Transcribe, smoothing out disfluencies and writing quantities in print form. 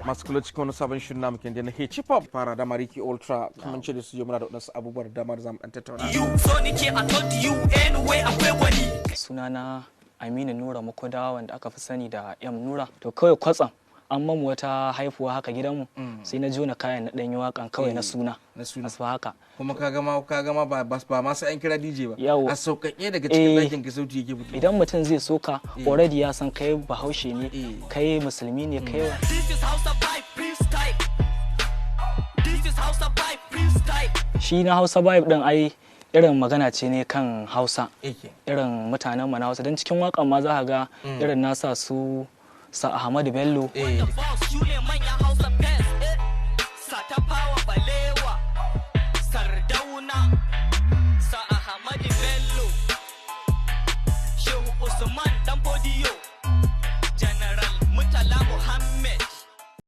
Masu kula, cikin wani sabon shirin namu kenan na Hip Hop fara da Mariki Ultra, kuma ce da su muna da wadansu abubuwa da dama da zamu dan tattauna. You so nike, I told you anyway akwai wani. Sunana Aminu Nura Makodawa, wanda aka fi sani da M Nura. To, kawai kwatsam an mamu wata haifuwa haka gidanmu, sai na jona kayan na ɗanyi waƙan kawai na suna. Na suna. Asuba haka. Kuma ka gama ba ma sai an kira DJ ba. Yawo. A sauƙaƙe daga cikin Eh. ɗakin ka sauti yake fito. Idan mutum zai soka, already ya san kai Bahaushe ne, kai musulmi ne, kai wa This is Hausa vibe freestyle. This is Hausa vibe freestyle. Shi na Hausa vibe din ai irin magana ce ne kan Hausa, Yake. irin mutanen mu na Hausa, don cikin waƙan ma za ka ga irin nasa su sa Ahmadu Bello. The boss, you ne